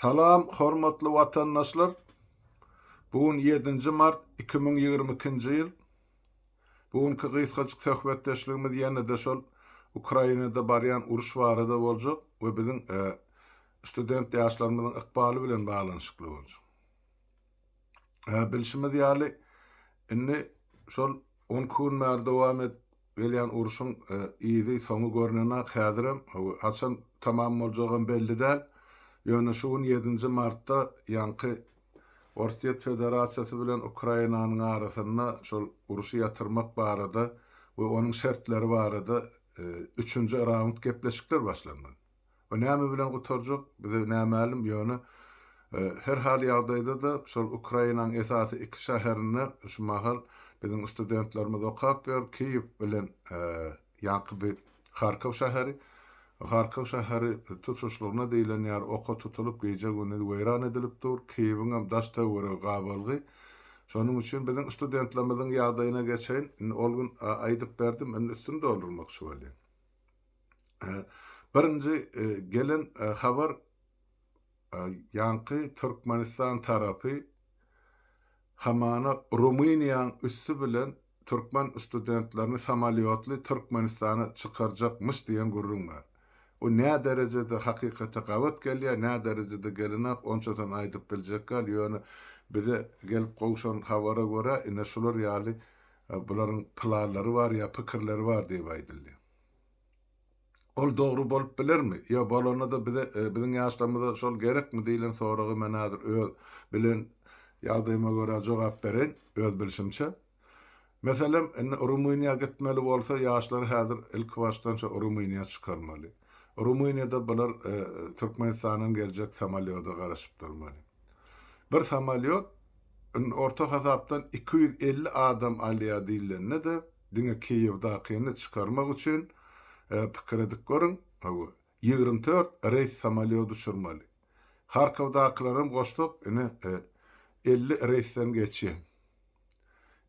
Salam hormatly watandaşlar! Bu gün ýedinji mart 2022-nji ýyl. Bu günki gysgajyk söhbetdeşligimiz ýene-de şol Ukrainada barýan uruş barada boljak we biziň student ýaşlarymyzyň ykbaly bilen baglanyşykly boljak. Bilşimiz ýaly, indi şol 12 gün bäri dowam edip gelýän urşuň yzy, soňy görnenok häzirem. Haçan tamam boljagam belli däl. Ýöne şu gün ýedinji martda ýaňky Orsýet Federasiýasy bilen Ukrainanyň arasynda şol urşy ýatyrmak barada we onuň şertleri barada üçünji raund gepleşikler başlandy. O näme bilen gutarjak, bize nämälim, ýöne her hal ýagdaýda-da şol Ukrainanyň esasy iki şäherinde şu mahal biziň studentlerimiz okap ýör, Kiýew bilen ýaňky bi Harkow şäheri. Harkow şäheri tutuşlygyna diýlen ýaly oka tutulyp, gije-gündiz weýran edilip dur, Kiýewiňem daş-töweregi gabalgy. Şonuň üçin biziň studentlerimiziň ýagdaýyna geçeýin, indi ol gün aýdyp berdim, indi üstüni doldurmakçy bolýan. Birinji gelen habar ýaňky Türkmenistan tarapy hamana Rumyniýaň üsti bilen türkmen studentlerini samolýotly Türkmenistana çykarjakmyş diýen gürrüň bar. O nä derejede hakykata gabat gelýär, nä derejede gelenak onçasyny aýdyp biljek däl, ýöne bize gelip gowşan habara görä ine şular ýaly bularyň planlary bar ýa pikirleri bar diýip aýdylýar. Ol dogry bolup bilermi? Ýa bolanda-da bize, biziň ýaşlarymyza şol gerekmi diýlen soraga men häzir öz bilen ýagdaýyma görä jogap bereýin, öz bilşimçe. Meselem, indi Rumyniýa gitmeli bolsa, ýaşlary häzir ilkibaşdan şo Rumyniýa çykarmaly. Rumyniýada bular Türkmenistandan geljek samolýoda garaşyp durmaly. Bir samolýot indi orta hasapdan 250 adam alýar diýlende-de, Diňe Kiýewdakini çykarmak üçin, pikir edip görüň, hawa, 24 reýs samolýot uçurmaly. Harkowdakylaram goşsak, ine, 50 reýsden geçýär.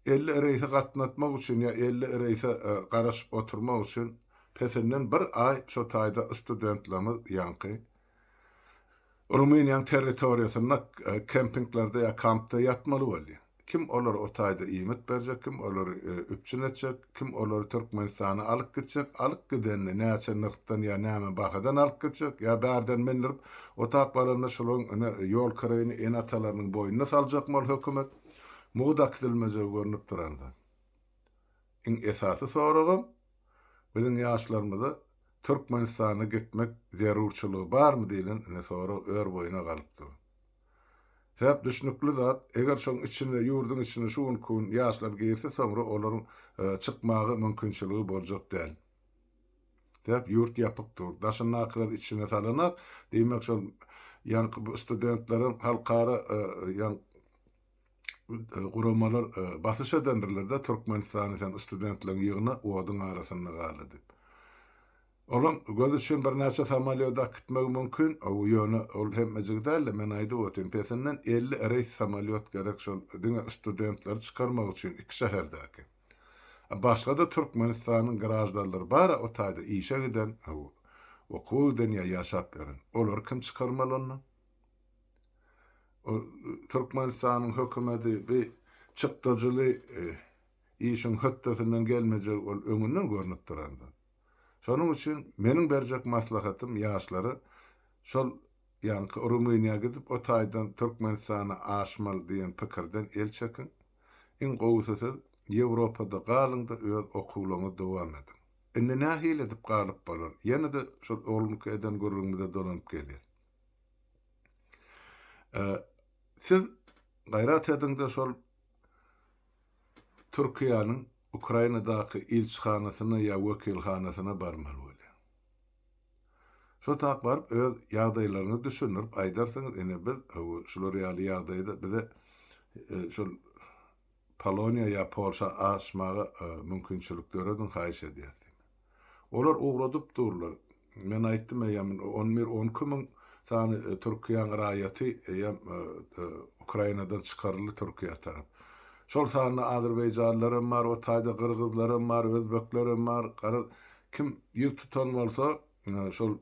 50 reýsi gatnatmak üçin ýa 50 reýse garaşyp oturmak üçin pesinden bir aý şo taýda studentlerimiz ýaňky Rumyniýanyň territoriýasynda kempinglerde ýa kampda ýatmaly bolýar. Kim olara o taýda iýmit berjek, kim olary üpjün etjek, kim olary Türkmenistana alyp gitjek, alyp gidende näçe nyrhdan ýa näme bahadan alyp gitjek, ýa bärden mindirip, otap galanda şolaryň ine ýol kireýini ene-atalarynyň boýnuna saljakmy ol hökümet? Mugt äkidilmejegi görnüp duran zat. Iň esasy soragam, biziň ýaşlarymyza Türkmenistana gitmek zerurçylygy barmy diýlen ine sorag ör boýuna galyp dur. Sebäp düşnükli zat, eger şoň içine, ýurduň içine şu günki gün ýaşlar girse soňra olaryň çykmaga mümkinçiligi boljak däl. Sebäp ýurt ýapyk dur. Daşyndakylar içine salanak, diýmek şol ýaňky bu studentlerem halkara ýaňky guramalar basyş edendirler-de Türkmenistany sen studentleň ýygna oduň arasynda galy diýip. Olaň göz üçin birnäçe samolýot akitmegi mümkin, ýöne ol hemmejigi däl-de men aýdyp otyryn pesinden 50 reýs samolýot gerek şol diňe studentleri çykarmak üçin iki şäherdäki. Başga-da Türkmenistanyň graždanlary bar-a o taýda işe giden, okuwa giden ýa ýaşap ýören. Olary kim çykarmaly onda? Türkmenistanyň hökümeti bi çykdajyly işiň hötdesinden gelmejegi ol öňünden görnüp duran zat. Şonuň üçin meniň berjek maslahatym ýaşlara şol ýaňky Rumyniýa gidip o taýdan Türkmenistana aşmaly diýen pikirden el çekiň. Iň gowusy siz Ýewropada galyňda öz okuwlaryňyzy dowam ediň. Indi nähili edip galyp bolar? Ýene-de şol ogluňky eden gürrüňimize dolanyp gelýäs. Siz gaýrat ediňde şol Türkiýäniň Ukrainadaky ilçihanasyna ýa wekilhanasyna barmaly bolýar. Şo tak baryp öz ýagdaýlaryňyzy düşündirip aýdarsyňyz, ine biz şular ýaly ýagdaýda bize şol Poloniýa ýa Polşa aşmaga mümkinçilik dörediň haýyş edýäs diýip. Olar ugradyp durlar. Men aýtdym eýýäm on bir, on iki müň sany Türkiýäň raýaty eýýäm Ukrainadan çykaryldy Türkiýä tarap. Şol sanda azerbaýjanlylaram bar, o taýda gyrgyzlaram bar, özbeklerem bar. Garaz, kim ýüz tutan bolsa şol.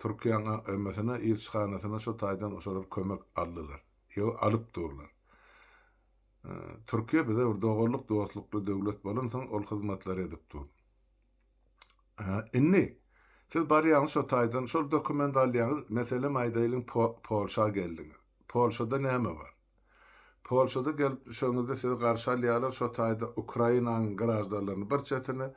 Türkiýäň emesine, ilçihanasyna şo taýdan şolar kömek aldylar. Ýa alyp durlar. Türkiýe bize bir doganlyk, dostlukly döwlet bolansoň ol hyzmatlary edip dur. Indi siz barýaňyz şo taýdan şol dokument alýaňyz, meselem aýdaýlyň Polşa geldiňiz. Polşada näme bar? Polşada gelip düşeňizde sizi garşy alýarlar şo taýda Ukrainanyň graždanlaryny bir çetine,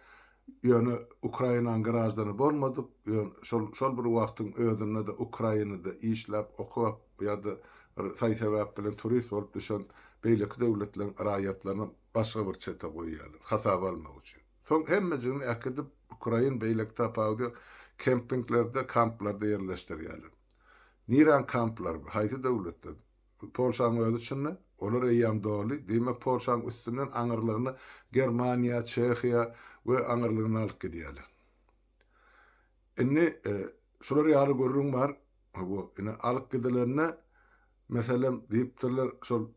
ýöne Ukrainanyň graždany bolmadyk, ýöne şol şol bir wagtyň özünde-de Ukrainada işläp, okap ýa-da bir saý-sebäp bilen turist bolup düşen beýleki döwletleriň raýatlaryny başga bir çete goýýarlar hasaba almak üçin. Soň hemmejigini äkidip ukrain beýleki tapawudy ýok kempinglerde kamplarda ýerleşdirýärler. Niräň kamplary bu? Haýsy döwletde? Polşaň özi içinde? Olar eýýäm doly. Diýmek Polşaň üstünden aňyrlygyna Germaniýa, Çehiýa we aňyrlygyna alyp gidýärler. Indi şular ýaly gürrüň bar. Bu ine alyp gidilende meselem diýipdirler şol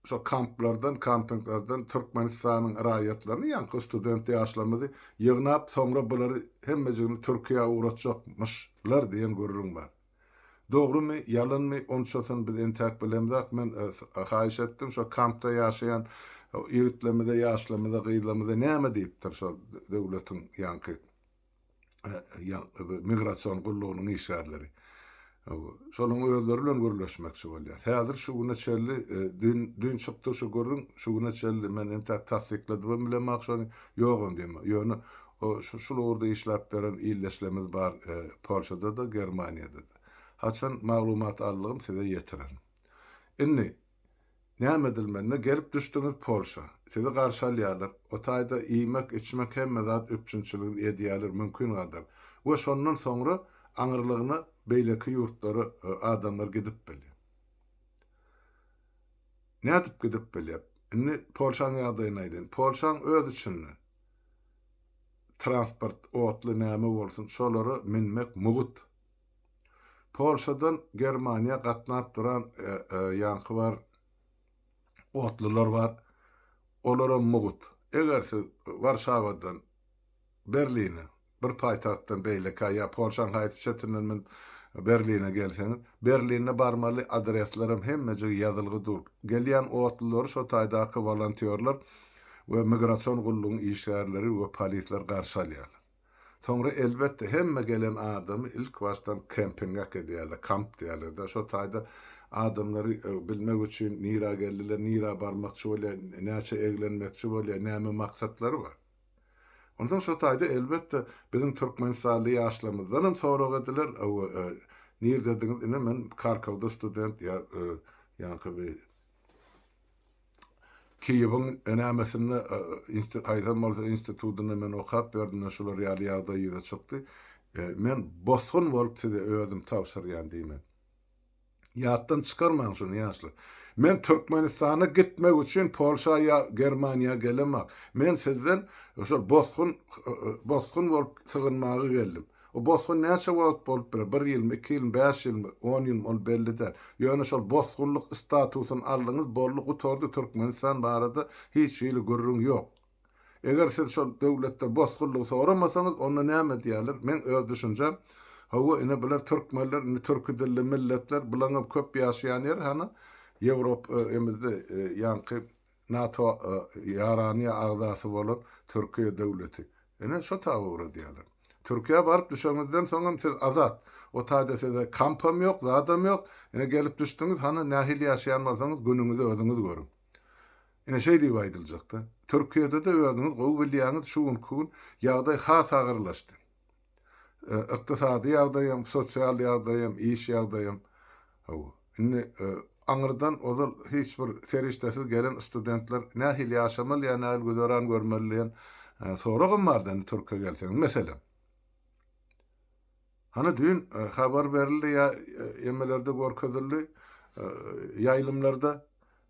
şo kamplardan, kampinglerden Türkmenistanyň raýatlaryny, ýaňky student ýaşlarymyzy ýygnap, soňra bulary hemmejigini Türkiýä ugratjakmyşlar diýen gürrüň bar. Dogrumy, ýalanmy, onçasyny biz entäk bilemzok. Men haýyş etdim, şo kampda ýaşaýan ýigitlerimize, ýaşlarymyza, gyzlarymyza näme diýipdir şol döwletiň ýaňky migrasion gullugynyň işgärleri. Şolaryň özleri bilen gürleşmekçi bolýar. Häzir şu güne çenli, düýn, düýn çykdy şu gürrüň, şu güne çenli men entäk tassykladybam bilemok şony, ýogam diýemok. Ýöne şu, şul ugurda işläp beren ildeşlerimiz bar Polşada-da, Germaniýada-da. Haçan maglumat aldygym size ýetirerin. Indi, Näme edilmelini gelip düşdüňiz Polşa. Sizi garşy alýarlar. O taýda iýmek, içmek hemme zat üpjünçiligini edýärler mümkin gadar. We şondan soňra aňyrlygyna beýleki ýurtlara adamlar gidip bilýär. Nädip gidip bilýär? Indi Polşaň ýagdaýyny aýdaýyn. Polşaň öz içinde transport, otly näme bolsun şolara minmek mugt. Polşadan Germaniýa gatnap duran ýaňky bar otlular bar. Olaram mugt. Eger siz Warşawadan Berline, bir paýtagtdan beýlekä ýa Polşaň haýsy çetinden münüp Berline gelseňiz, Berlinde barmaly adreslerem hemmejigi ýazylgy dur. Gelýän otlulary şo taýdaky wolontýorlar we migrasion gullugyň işgärleri we polisler garşy alýarlar. Soňra elbetde hemme gelen adamy ilk başdan kempinge äkidýärler, kamp diýýärler-de, şo taýda adamlary bilmek üçin nirä geldiler, nirä barmakçy bolýar, näçe eglenmekçi bolýar, näme maksatlary bar. Onsoň şo taýda elbetde biziň türkmenistanly ýaşlarymyzdanam sorag ediler, hawa, nirdediňiz, ine men Karkowda student ýa ýaňky bir Kiýewiň nämesinde haýsam bolsa institutynda men okap ýördüm-de şular ýaly ýagdaý ýüze çykdy. Men bosgun bolup size özüm tabşyrýan diýmen. Ýatdan çykarmaň şuny ýaşlar. Men Türkmenistana gitmek üçin Polşa ýa Germaniýa gelemok. Men sizden şol bosgun bosgun bolup sygynmaga geldim. O bosgun näçe wagt bolup biler, bir ýylmy, iki ýylmy, bäş ýylmy, on ýylmy ol belli däl. Ýöne şol bosgunlyk statusyny aldyňyz, boldy, gutardy, Türkmenistan barada hiç hili gürrüň ýok. Eger siz şol döwletde bosgunlygy soramasaňyz, onda näme diýerler, meň öz düşünjem, hawa, ine bular türkmenler, indi türki dilli milletler, bulaňam köp ýaşaýan ýeri hany Ýewrop emizde ýaňky NATO ýarany agzasy bolan Türkiýe döwleti. Ine, şo taýa ugradýarlar. Türkiýä baryp düşeňizden soňam siz azat. O taýda size kampam ýok, zadam ýok. Ine, gelip düşdüňiz, hany, nähili ýaşaýan bolsaňyz, günüňizi özüňiz görüň. Ine, şeý diýip aýdyljakda. Türkiýede-de özüňiz gowy bilýäňiz, şu günki gün ýagdaý has agyrlaşdy. Ykdysady ýagdaýam, sosial ýagdaýam, iş ýagdaýam. Hawa. Indi aňyrdan ozal hiç bir serişdesiz gelen studentler nähili ýaşamaly ýa nähili güzeran görmeli diýen soragam bardy indi Türkiýä gelseňiz. Meselem. Hany düýn habar berildi ýa emelerde görkezildi ýaýlymlarda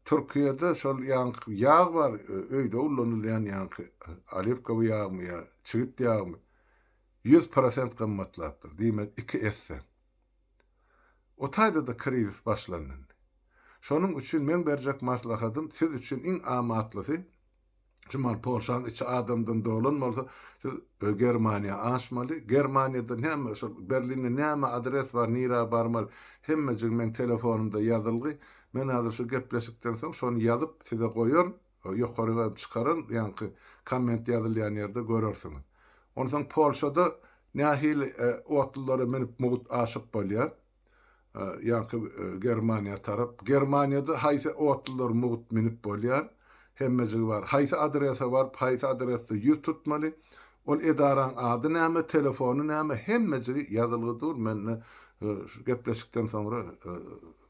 Türkiýede şol ýaňky ýag bar öýde ullanylýan ýaňky oliwkowy ýagmy ýa çigit ýagmy 100% gymmatlapdyr. Diýmek iki esse. O taýda-da krizis başlandy indi. Şonuň üçin meň berjek maslahatym siz üçin iň amatlysy. Şu mahal Polşaň içi adamdan dolan bolsa, siz Germaniýa aşmaly. Germaniýada näme, şol Berlinde näme adres bar, nirä barmaly, hemmejigi meň telefonymda ýazylgy. Men häzir şu gepleşikden soň şony ýazyp size goýaryn, ýokaryk hem çykararyn, ýaňky komment ýazylýan ýerde görersiňiz. Onsoň Polşada nähili otlulara münüp mugt aşyp bolýar? Ýaňky Germaniýa tarap. Germaniýada haýsy otlular mugt münüp bolýar? Hemmejigi bar. Haýsy adrese baryp, haýsy adresde ýüz tutmaly? Ol edaraň ady näme, telefony näme, hemmejigi ýazylgy dur. Mende şu gepleşikden soňra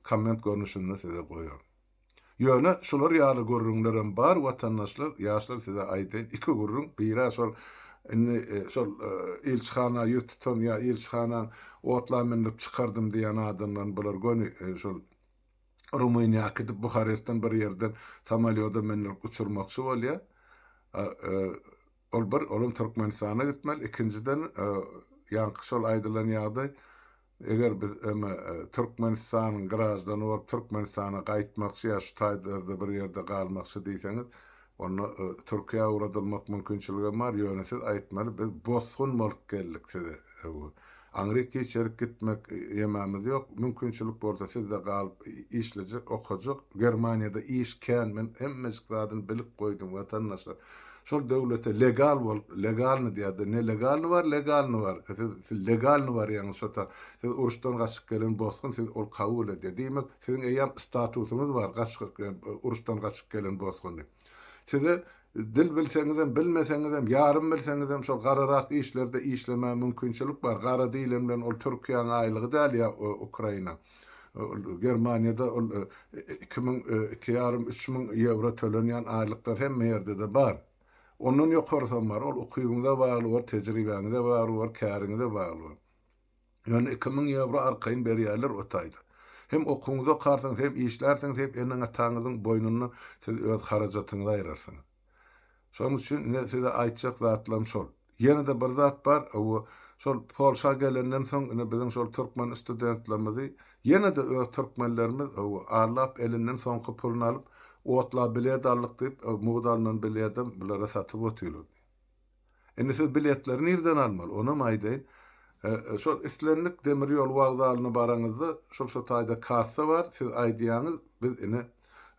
komment görnüşinde size goýaryn. Ýöne şular ýaly gürrüňlerem bar watandaşlar, ýaşlar size aýdaýyn iki gürrüň, birä şol indi şol ilçihana ýüz tutan ýa ilçihanaň otla mündirip çykardym diýen adamlaryň bular göni şol Rumyniýa äkidip Buharestden bir ýerden samolýoda mündirip uçurmakçy bolýar. Ol bir, olam Türkmenistana gitmeli. Ikinjiden, ýaňky şol aýdylan ýagdaý, eger biz eme Türkmenistanyň graždany bolup Türkmenistana gaýtmakçy ýa şu taýlarda bir ýerde galmakçy diýseňiz, onda Türkiýä ugradylmak mümkinçiligem bar. Ýöne siz aýtmaly, biz bosgun bolup geldik size. Aňryk hiç ýerik gitmek ýemämiz ýok. Mümkinçilik bolsa sizde galyp işlejek, okajak. Germaniýada iş kän, men hemmejik zadyny bilip goýdum watandaşlar. Şol döwlete legal bolup, legalny diýýärdi. Ne legalny bar, legalny bar. Siz, siz legalny barýaňyz şo ta. Siz uruşdan gaçyp gelen bosgun, siz ol kabul edýär. Diýmek, siziň eýýäm statusyňyz bar, gaçyp, uruşdan gaçyp gelen bosgun diýip. Size Dil bilseňizem, bilmeseňizem, ýarym bilseňizem şol gararak işlerde işlemäge mümkinçilik bar. Gara diýlen bilen ol Türkiýäň aýlygy däl ýa Ukraina. Ol Germaniýada ol 2000, 2,5, 3000 ýewro tölenýän aýlyklar hemme ýerde-de bar. Ondan ýokarysam bar. Ol ukybyňyza bagly bor, tejribäňize bagly bor, käriňize bagly bor. Ýöne 2000 ýewro arkaýyn berýärler o taýda. Hem okuwyňyzy okarsyňyz, hem işlärsiňiz, hem eneň-ataňyzyň boýnundan siz öz harajatyňyzy aýrarsyňyz. Şonuň üçin ine size aýtjak zatlarym şol. Ýene-de bir zat bar, hawa, şol Polşa gelenden soň ine biziň şol türkmen studentlerimizi ýene-de öz türkmenlerimiz hawa, allap elinden soňky puluny alyp, otla bilet aldyk diýip, mugt alnan biledem bulara satyp otyrlar. Indi siz biletleri nirden almaly? Onam aýdaýyn. Şol islendik demir ýol wokzalyna baraňyzda, şol şo taýda kassa bar, siz aýdýaňyz, biz ine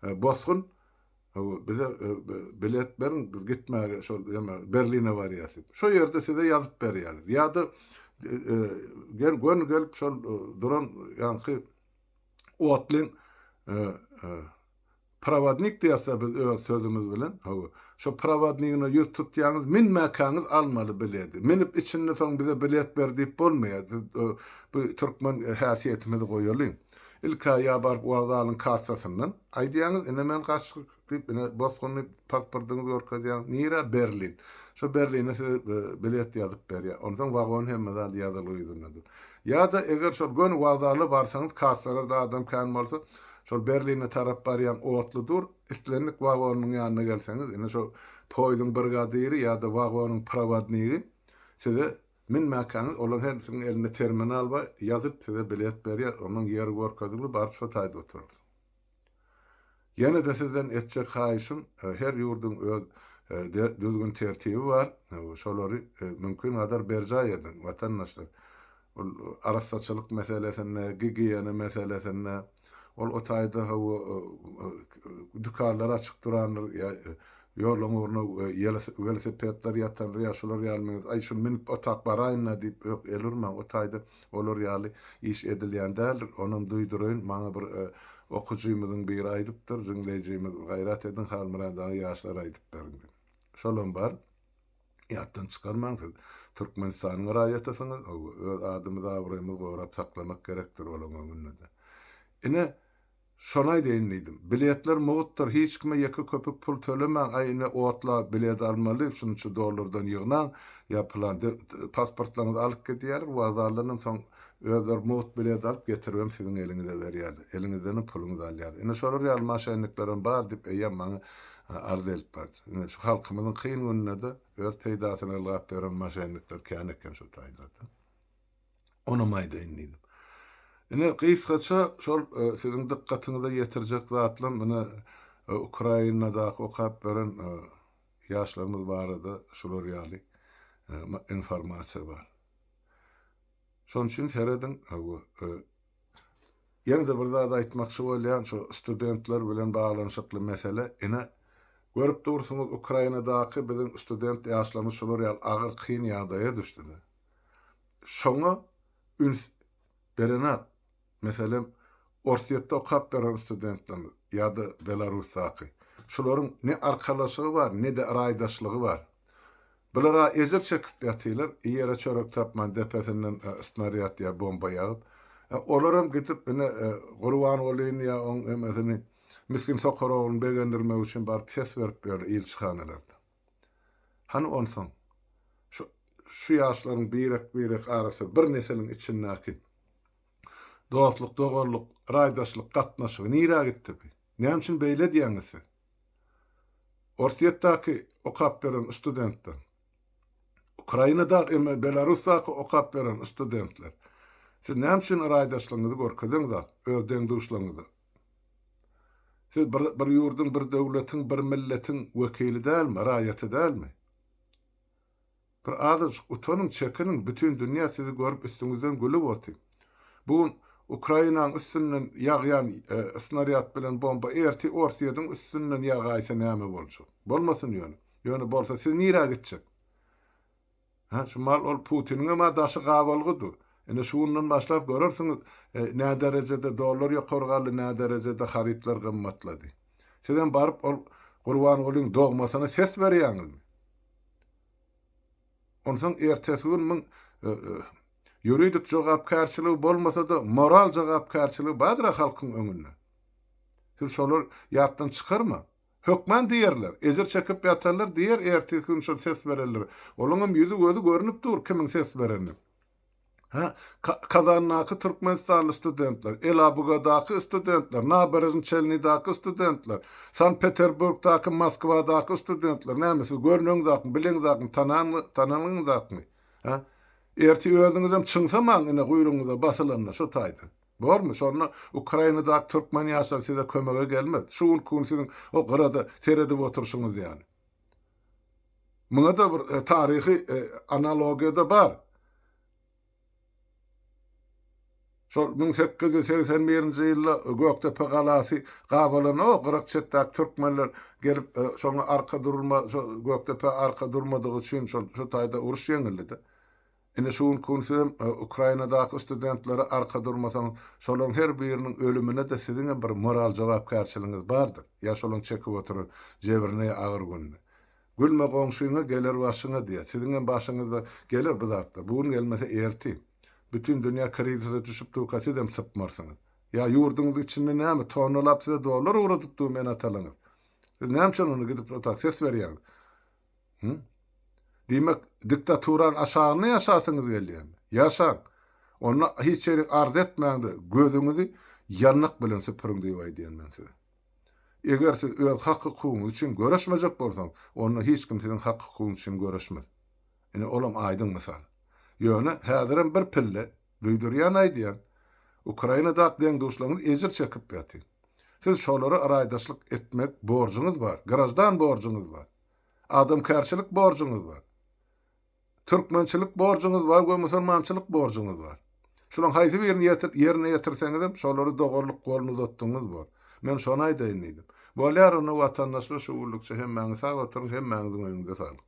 bosgun, bize bilet beriň, biz gitmäge şol ýeme Berline barýas diýip. Şo ýerde size ýazyp berýärler. Ýa-da gel göni gelip şol duran ýaňky otlyň Prowodnik diýýäs-dä biz öz sözümiz bilen. Hawa. Şo prowodnigine ýüz tutýaňyz, minmäkäňiz almaly biledi. Minip içinde soň bize bilet ber diýip bolmaýar. Siz bu türkmen häsiýetimizi goýalyň. Ilk-ä ýa baryp wokzalyň kassasyndan aýdýaňyz, ine men gaçgyk diýip, ine bosgun diýip pasportyňyzy görkezýäňiz. Nirä? Berlin. Şo Berline size bilet ýazyp berýär. Onsoň wagon hemme zady ýazylgy ýüzünde dur. Ýa-da eger şol göni wokzala barsaňyz, kassalarda adam kän bolsa, Şol Berline tarap barýan otly dur, islendik wagonynyň ýanyna gelseňiz, ine şo poýzuň brigadiri ýa-da wagonyň prowodnigi size minmäkäňiz, olaryň hersiniň elinde terminal bar, ýazyp size bilet berýär, onuň ýeri görkezilgi, baryp şo taýda oturarsyň. Ýene-de sizden etjek haýyşym, her ýurduň öz düzgün-tertibi bar, şolary mümkin gadar berjaý ediň, watandaşlar. Ol arassaçylyk meselesinde, gigiýena meselesinde, ol o taýda hawa dükanlar açyk durandyr ýa ýoluň ugruna welosipedler ýatandyr ýa şular ýaly meňzeş, aý şuny münüp otap baraýyn-da diýip, ýok, el urmaň, o taýda olar ýaly iş edilýän däldir. Onam duýduraýyn, maňa bir okujymyzyň biri aýdypdyr, jüňleýjimiz, gaýrat ediň Halmyrat aga ýaşlara aýdyp beriň diýip. Şolam bar. Ýatdan çykarmaň siz Türkmenistanyň raýatysyňyz hawa öz adymyzy abraýymyzy gorap saklamak gerekdir olaň öňündede. Ine şony aýdaýyn diýdim. Biletler mugtdyr hiç kime ýeke köpük pul tölemäň aý ine otla bilet almaly şunça dollardan ýygnaň ýa pylan pasportlaryňyzy alyp gidýärler wokzaldanam soň özleri mugt bilet alyp getiribem siziň eliňize berýärler eliňizdenem puluňyzy alýarlar. Ine şolar ýaly maşenniklerem bar diýip eýýäm maňa Arz edip bardy. Ine, şu halkymyzyň kyn gününde-de öz peýdasyna ylgap ýören moşennikler kän eken şu taýlarda. Onam aýdaýyn diýdim. Ine, gysgaça şol siziň dykgatyňyza ýetirjek zatlam, ine, Ukrainadaky okap beren. ýaşlarymyz barada şular ýaly informasiýa bar. Şonuň üçin serediň, ýene-de bir zat aýtmakçy bolýan, şu studentler bilen baglanyşykly mesele, ine, görüp dursuňyz, Ukrainadaky biziň student ýaşlarymyz şular ýaly agyr, kyn ýagdaýa düşdüler. Şoňa üns berenak. Meselem, Orsýetde okap beren studentlerimiz ýa-da Belarusdaky. Şularyň ne arkalaşygy bar, ne-de raýdaşlygy bar. Bular-a ejir çekip ýatylar, iýere çörek tapman depesinden snarýad ýa bomba ýagyp. Olaram gidip ine Gurbangulyny ýa oň emesini Misgin Sokarogluny begendirmek üçin baryp ses berip ýörler ilçihanalarda. Hany onsoň şu şu ýaşlaryň birek-birek arasy bir nesiliň içindäki dostluk, doganlyk, raýdaşlyk gatnaşygy nirä gitdi bi? Näme üçin beýle edýäňiz siz? Orsýetdäki okap beren studentler, Ukrainadaky eme Belarusdaky okap beren studentler, siz näme üçin raýdaşlygyňyzy görkezeňzok öz deň-duşlaryňyza? Siz bir bir ýurduň, bir döwletiň, bir milletiň wekili dälmi, raýaty dälmi? Bir azajyk utanyň, çekiniň, bütin dünýä sizi görüp üstüňizden gülüp otyr. Bu gün Ukrainaň üstünden ýagýan snarýad bilen bomba ertir Orsýediň üstünden ýagaýsa näme boljak? Bolmasyn ýöne. Ýöne bolsa siz nirä gitjek? Hä, şu mal ol Putiniňem-ä daşy gabalgy dur. Ine şu günden başlap görersiňiz, näderejede dollar ýokary galdy, näderejede harytlar gymmatlady. Sizem baryp ol Gurbangulyň dogmasyna ses berýäňizmi? Onsoň ertesi gün muň ýuridik jogapkärçiligi bolmasa-da, moral jogapkärçiligi bardyr-a halkyň öňünde. Siz şolary ýatdan çykarmaň. Hökman diýerler. Ejir çekip ýatanlar diýer ertesi gün şol ses berenler. Olaňam ýüzi-gözi görnüp dur kimiň ses bereni. Hä, Kazandaky türkmenistanly studentler, Elabugadaky studentler, Naberežnyçelnydaky studentler, Sankt-Peterburgdaky, Moskwadaky studentler, näme siz görneňzakmy, bileňzakmy, tananyňyzakmy? Hä? Ertir özüňizem çyňsamaň ine guýrugyňyza basylanda şo taýda. Bormy? Şonda Ukrainadaky türkmen ýaşlary size kömege gelmez. Şu günki gün siziň o gyrada seredip oturyşyňyz ýaly. Muňa-da bir taryhy analogiýa-da bar. Şol 1881-nji ýylda Gökdepe galasy gabalanda o gyrak çetdäki türkmenler gelip şoňa arka durma, şo Gökdepä arka durmadygy üçin şol şu taýda uruş ýeňildi-de. Ine şu günki gün sizem Ukrainadaky studentlere arka durmasaňyz, şolaryň her biriniň ölümine-de siziňem bir moral jogapkärçiligiňiz bardyr, ýa şolaryň çekip oturan jebrine ýa agyr gününe. Gülme goňşyňa, geler başyňa diýýär. Siziňem başyňyza geler bu zatlar. Bu gün gelmese ertir. Bütin dünýä krizise düşüp durka sizem sypmarsyňyz. Ýa ýurduňyzyň içinde näme, tonnalap size dollar ugradyp dur ene-atalaryňyz. Siz näme üçin onda gidip otak ses berýäňiz? Hü? Diýmek, diktaturaň aşagynda ýaşasyňyz gelýärmi? Ýaşaň. Onda hiç ýerik arz etmäň-de, gözüňizi ýandak bilen süpüriň diýip aýdýan men size. Eger siz öz hak-hukugyňyz üçin göreşmejek bolsaňyz, onda hiç kim siziň hak-hukugyňyz üçin göreşmez. Ine, olam aýdyň mysal. Ýöne, häzirem bir pille, duýdurýan aýdýan, Ukrainadaky deň-duşlaryňyz ejir çekip ýatyr. Siz şolara raýdaşlyk etmek borjuňyz bar, graždan borjuňyz bar. Adamkärçilik borjuňyz bar. Türkmençilik borjuňyz bar we musulmançylyk borjuňyz bar. Şularyň haýsy birini ýerine ýetirseňizem, şolara doganlyk goluny uzatdygyňyz bor. Men şony aýdaýyn diýdim. Bolýar onda watandaşlar şu günlükçe hemmäňiz sag oturyň, hemmäňiziň öýüňize saglyk.